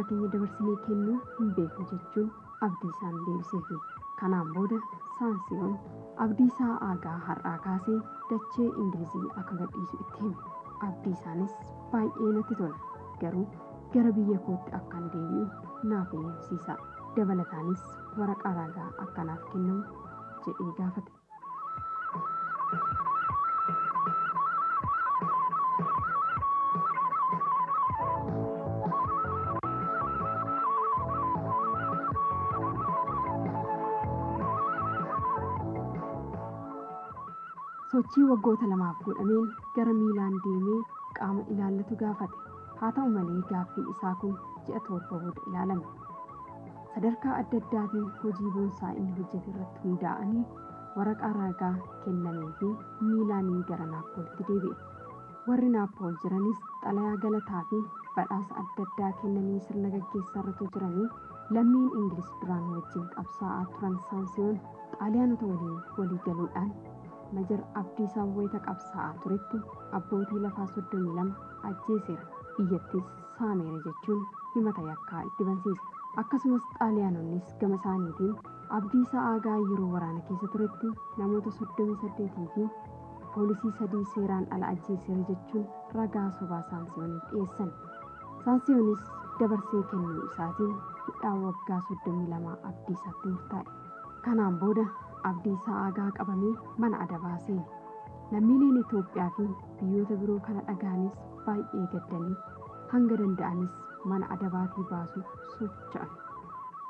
lammummaa keenya dabarsinee kennuu hin beeknu jechuun Abdiisaan deebiseefi. Kanaan booda Saansiyoon Abdiisaa Aagaa har'aa kaasee dachee Ingilizii akka gadhiisu itti hime. Abdiisaanis baay'ee natti tola, garuu gara biyya kootti akkan deebi'u naaf eeyyamsiisa. Dabalataanis waraqaa ragaa akkanaaf kennamu jedhee gaafate. Sochii waggoota lamaaf godhameen gara Miilaan deemee qaama ilaallatu gaafate. Haa ta'u malee gaaffiin isaa kun ji'a 7 booda ilaalame. Sadarkaa adda addaatiin hojii boonsaa inni hojjete irratti hundaa'anii waraqaa ragaa kennamee fi Miilaaniin gara Naappoolitti deebi'e. Warri Naappool jiranis xalayaa galataa fi badhaasa adda addaa kennanii sirna gaggeessaarratu jiranii lammiin Ingiliz duraan wajjin qabsaa'aa turan Saansiyoon Xaaliyaanota waliin walii galuudhaan Majar Abdiisaa wayita qabsaa'aa turetti abbootii lafaa 32 ajjeeseera, biyyattis saameera jechuun himata yakkaa itti bansiise. Akkasumas Xaaliyaanonnis gama isaaniitiin Abdiisaa Aagaa yeroo waraana keessa turetti namoota 38 fi poolisii 3 seeraan ala ajjeeseera jechuun ragaa sobaa Saansiyooniif dhiyeessan. Saansiyonis dabarsee kennuu isaatiin hidhaa waggaa 32 Abdiisaatti murtaa'e. Kanaan booda Abdiisaa Aagaa qabamee mana adabaa seene. Lammiileen Itoophiyaa fi biyyoota biroo kana dhaga'anis baay'ee gaddanii hanga danda'anis mana adabaatii baasuuf socho'an.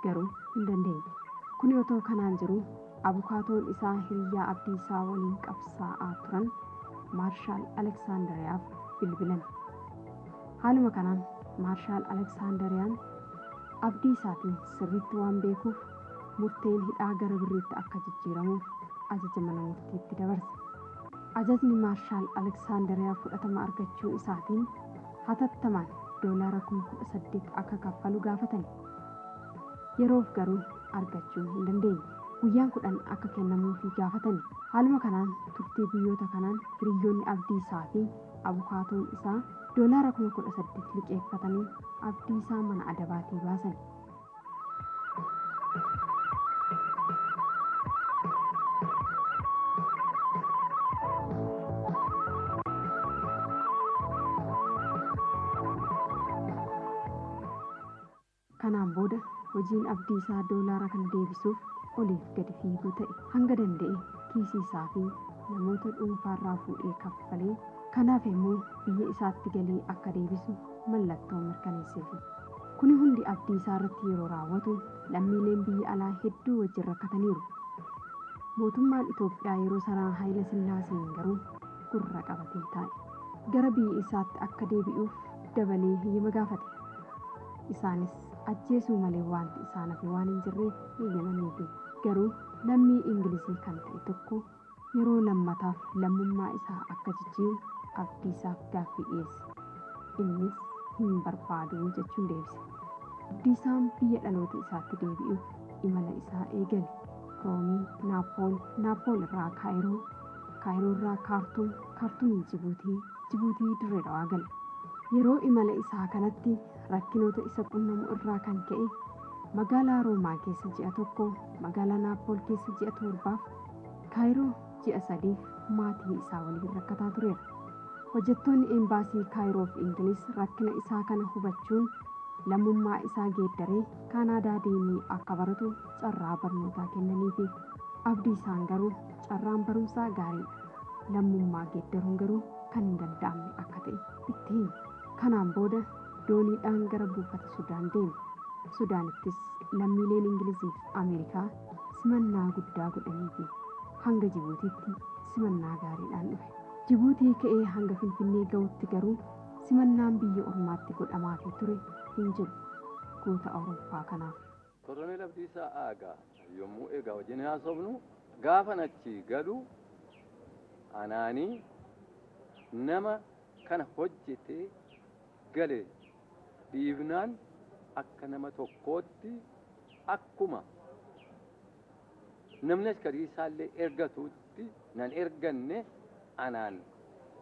Garuu hin dandeenye. Kuni otoo kanaan jiru abukaatoon isaa hiriyyaa Abdiisaa waliin qabsaa'aa turan Maarshaal Aleksaandariyaaf bilbilan. Haaluma kanaan Maarshaal Aleksaandariyaan Abdiisaatiin sirriitti waan beekuuf murteen hidhaa gara birriitti akka jijjiiramuuf ajaja mana murtiitti dabarse. Ajajni Maarshaal Aleksaandariyaa fudhatama argachuu isaatiin hatattamaan $18,000 akka kaffalu gaafatan. Yeroof garuu argachuu hin dandeenye. Guyyaan 10 akka kennamuufii gaafatan. Haaluma kanaan turtii guyyoota kanaan hiriyyoonni Abdiisaa fi abukaatoon isaa $18,000 liqeeffatanii Abdiisaa mana adabaatii baasan. Kanaan booda hojiin Abdiisaa doolaara kana deebisuuf oliif gadi fiiguu ta'e. Hanga danda'e kiisii isaa fi namoota dhuunfaarraa fuudhee kaffalee kanaaf immoo biyya isaatti galee akka deebisu mallattoo mirkaneesseefi. Kuni hundi Abdiisaa irratti yeroo raawwatu lammiileen biyya alaa hedduu wajjin rakkataniiru. Mootummaan Itoophiyaa yeroo sanaa Haayila Sillaaseen garuu gurra qabatee taa'e. Gara biyya isaatti akka deebi'uuf dabalee heeyyama gaafate. Isaanis ajjeesuu malee wanti isaan hafe waan hin jirreef heeyyamaniifi. Garuu lammii Ingilizii kan ta'e tokko yeroo lammataaf lammummaa isaa akka jijjiiru Abdiisaaf gaaffii dhiyeesse. Innis hin barbaadu jechuun deebise. Abdiisaan biyya dhaloota isaatti deebi'uuf imala isaa eegale. Roomii, Naappool, Naappool irraa Kaayiroo, Kaayiroo irraa Kaartuum, Kaartuumiin Jibuutii, Jibuutii Dirree Dhawaa gale. Yeroo imala isaa kanatti rakkinoota isa qunnamu irraa kan ka'e magaalaa Roomaa keessa ji'a 1, magaalaa Naappool keessa ji'a 7, Kaayiroo ji'a 3 maatii isaa waliin rakkataa tureera. Hojjettoonni embaasii Kaayiroo fi Ingiliz rakkina isaa kana hubachuun lammummaa isaa geeddaree Kaanaadaa deemee akka baratu carraa barnootaa kennaniifi. Abdiisaan garuu carraan barumsaa gaariidha. Lammummaa geeddaruun garuu kan hin danda'amne akka ta'e itti hime. Kanaan booda dooniidhaan gara buufata Sudaan deeme. Sudaanittis lammiileen Ingilizii fi Ameerikaa simannaa guddaa godhaniifi hanga Jibuutiitti simannaa gaariidhaan dhufe. Jibuutii ka'ee hanga Finfinnee ga'utti garuu simannaan biyya ormaatti godhamaafii ture hin jiru. Goota Awurooppaa kanaaf. Koloneel Abdiisaa Aagaa yommuu egaa wajjin haasofnu gaafa achi galu anaanii nama kana hojjetee gale dhiibnaan akka nama tokkootti akkuma namni askarii isaallee ergatuutti nan erganne anaan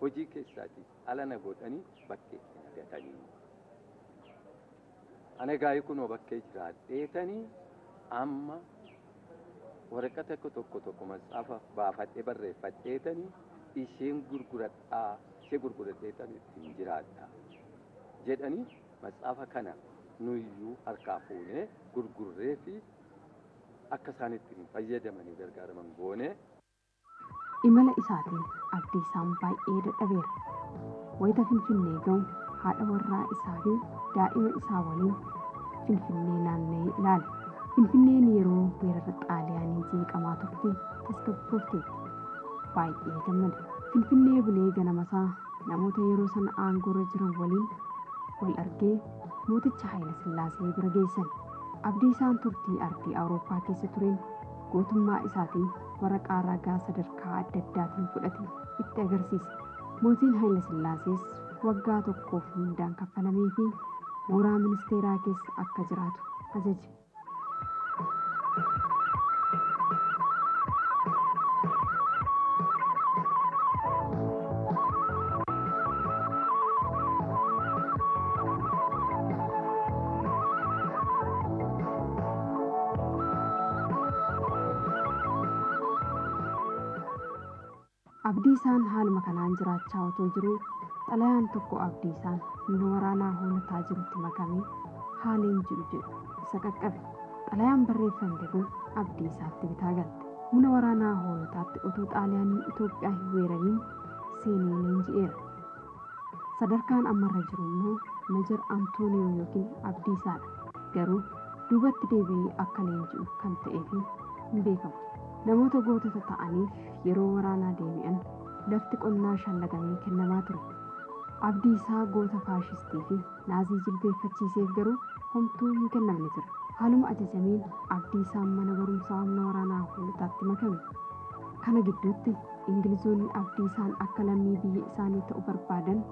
hojii keessaati ala na godhanii bakkeetti na gatanii. Ana gaa'ii kunoo bakkee jiraadheetanii amma waraqata tokko tokko matsaafa baafadhee barreeffadheetanii isheen gurguradhaa ishee gurguradheetanii ittiin jiraadha jedhanii matsaafa kana nuyyuu harkaa fuunee gurgurree fi akka isaan ittiin fayyadamanii gargaaraman goone. Imala isaatiin Abdiisaan baay'ee dadhabeera. Wayita Finfinnee ga'u haadha warraa isaa fi daa'ima isaa waliin Finfinnee naanna'ee ilaale. Finfinneen yeroo weerara Xaaliyaanii jeeqamaa turte tasgabboofteetti. Baay'ee gammade. Finfinnee bulee ganamasaa namoota yeroo sana aangoorra jiran waliin wal argee mooticha Haayila Sillaasee bira geessan. Abdiisaan turtii ardii Awurooppaa keessa tureen gootummaa isaatiin waraqaa ragaa sadarkaa adda addaatiin fudhate itti agarsiise. Mootiin Haayila Sillaasees waggaa tokkoof mindaan kaffalamee fi mooraa ministeeraa keessa akka jiraatu ajaje. Abdiisaan haaluma kanaan jiraachaa otoo jiruu xalayaan tokko Abdiisaan humna waraanaa hoolataa jirutti makamee haaleen jiru jedhu isa qaqqabe. Xalayaan barreeffamte kun Abdiisaatti bitaa galte. Humna waraanaa hoolotaatti otoo Xaaliyaaniin Itoophiyaa hin weerariin seenee leenji'eera. Sadarkaan ammarra jiru immoo Meejar Antooniyoo yookiin Abdiisaadha. Garuu duubatti deebi'ee akka leenji'u kan ta'eef hin beekamu. Namoota gootota ta'aniif yeroo waraanaa deebi'an lafti qonnaa shallagamee kennamaa ture. Abdiisaa goota faashistii fi naazii jilbeeffachiiseef garuu homtuu hin kennamne ture. Haaluma ajajameen Abdiisaan mana barumsaa humna waraanaa hoolotaatti makame. Kana gidduutti Ingilizoonni Abdiisaan akka lammii biyya isaanii ta'u barbaadan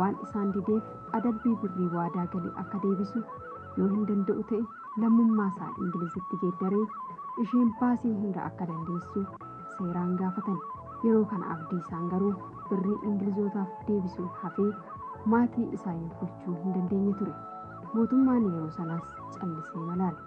waan isaan dideef adabbii birrii waadaa gale akka deebisu yoo hin danda'u ta'e lammummaa isaa Ingilizitti geeddaree isheen baasii hunda akka dandeessu seeraan gaafatan. Yeroo kana Abdiisaan garuu birrii Ingilizootaaf deebisuun hafee maatii isaa bulchuu hin dandeenye ture. Mootummaan yeroo sanaas callisee malaale.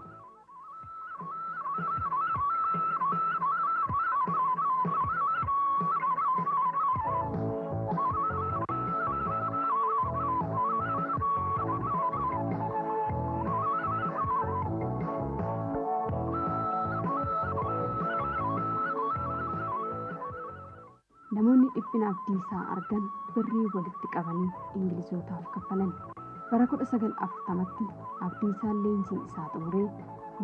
Namoonni dhiphina Abdiisaa argan birrii walitti qabanii Ingilizootaaf kaffalan. Bara 1940tti Abdiisaan leenjii isaa xumuree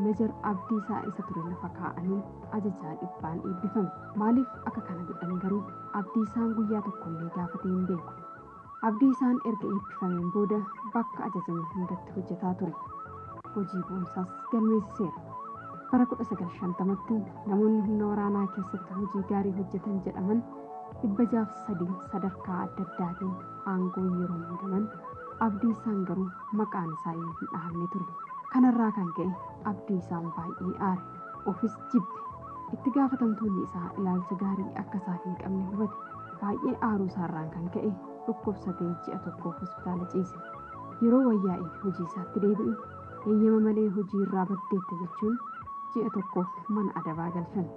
Meejar Abdiisaa isa ture lafa kaa'anii ajajaa dhibbaan eebbifame. Maaliif akka kana godhan garuu Abdiisaan guyyaa tokkollee gaafatee hin beeku. Abdiisaan erga eebbifameen booda bakka ajajame hundatti hojjetaa ture. Hojii boonsaas galmeessiseera. Bara 1950tti namoonni humna waraanaa keessatti hojii gaarii hojjetan jedhaman 603 sadarkaa adda addaatiin aangoo yeroo muudaman Abdiisaan garuu maqaan isaa hin dhahamne ture. Kanarraa kan ka'e Abdiisaan baay'ee aare. Ofis jibbe. Itti gaafatamtoonni isaa ilaalcha gaarii akka isaaf hin qabne hubate. Baay'ee aaruu isaarraan kan ka'e dhukkubsatee ji'a tokkoof hospitaala ciise. Yeroo wayyaa'ee hojii isaatti deebi'u eeyyama malee hojii irraa baddeetta jechuun ji'a tokkoof mana adabaa galfame.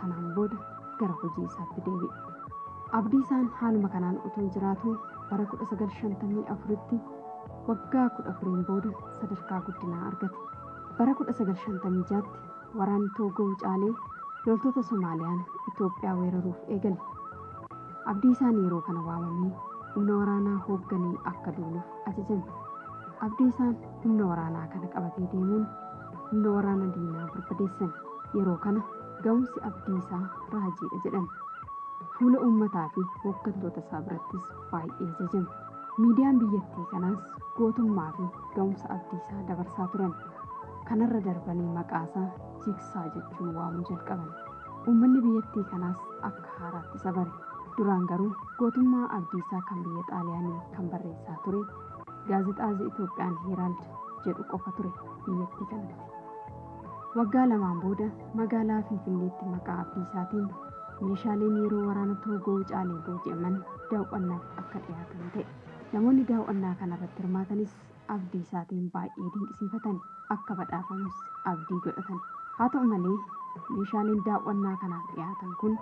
Sanaan booda gara hojii isaatti deebi'e. Abdiisaan haaluma kanaan otoo jiraatu bara 1954tti waggaa 14 booda sadarkaa guddinaa argate. Bara 1956tti waraanni Toogoo Wucaalee loltoota Somaaliyaan Itoophiyaa weeraruuf eegale. Abdiisaan yeroo kana waamamee humna waraanaa hoogganee akka duuluuf ajajame. Abdiisaan humna waraanaa kana qabatee deemuun humna waraana diinaa barbadeessan. Yeroo kana ga'umsi Abdiisaa raajiidha jedhame. Fuula uummataa fi hooggantoota isaa birattis baay'ee jajame. Miidiyaan biyyattii kanaas gootummaa fi ga'umsa Abdiisaa dabarsaa turan. Kanarra darbanii maqaasaa jigsaa jechuun waamuu jalqaban. Uummanni biyyattii kanaas akka haaraatti isa bare. Duraan garuu gootummaa Abdiisaa kan biyya Xaaliyaanii kan barreessaa ture gaazexaa Itoophiyaan Heeraald jedhu qofa ture biyyattii kanatti. Waggaa lamaan booda magaalaa Finfinneetti maqaa Abdiisaatiin meeshaaleen yeroo waraana Toogoo Wucaalee booji'aman daawwannaaf akka dhiyaatan ta'e. Namoonni daawwannaa kanarratti hirmaatanis Abdii isaatiin baay'ee dinqisiifatan, akka badhaafamus abdii godhatan. Haa ta'u malee, meeshaaleen daawwannaa kanaaf dhiyaatan kun